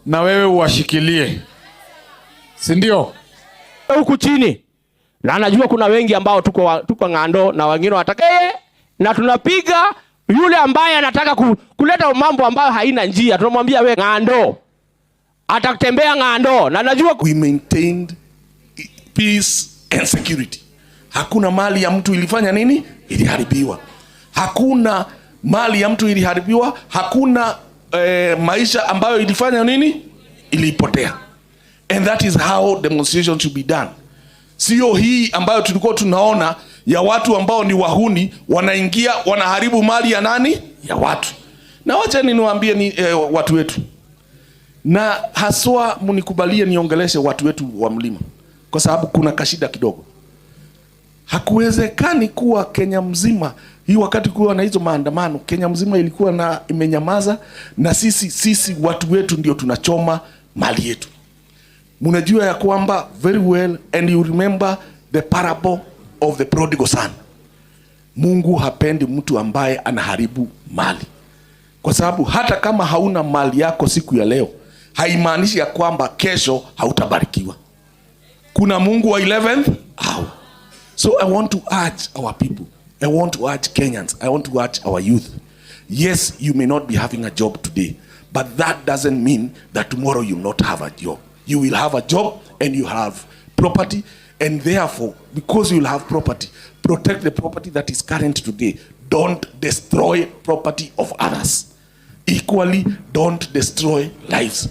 Na wewe uwashikilie, si ndio? Huku chini, na najua kuna wengi ambao tuko ng'ando na wengine wataka yeye, na tunapiga yule ambaye anataka kuleta mambo ambayo haina njia, tunamwambia we ng'ando, atatembea ng'ando, na najua We maintained peace and security. Hakuna mali ya mtu ilifanya nini? Iliharibiwa. Hakuna mali ya mtu iliharibiwa. Hakuna maisha ambayo ilifanya nini? Ilipotea. And that is how demonstration should be done. Sio hii ambayo tulikuwa tunaona ya watu ambao ni wahuni wanaingia wanaharibu mali ya nani? Ya watu. Na wacha niwaambie ni watu wetu, na haswa mnikubalie niongeleshe watu wetu wa mlima, kwa sababu kuna kashida kidogo. Hakuwezekani kuwa Kenya mzima hii wakati kuwa na hizo maandamano, Kenya mzima ilikuwa na imenyamaza, na sisi watu wetu ndio tunachoma mali yetu. Mnajua ya kwamba very well, and you remember the parable of the prodigal son. Mungu hapendi mtu ambaye anaharibu mali, kwa sababu hata kama hauna mali yako siku ya leo, haimaanishi ya kwamba kesho hautabarikiwa. Kuna Mungu wa 11th hour. So I want to urge our people, I want to urge Kenyans, I want to urge our youth. Yes, you may not be having a job today, but that doesn't mean that tomorrow you will not have a job. You will have a job and you have property, and therefore, because you will have property, protect the property that is current today. Don't destroy property of others. Equally, don't destroy lives.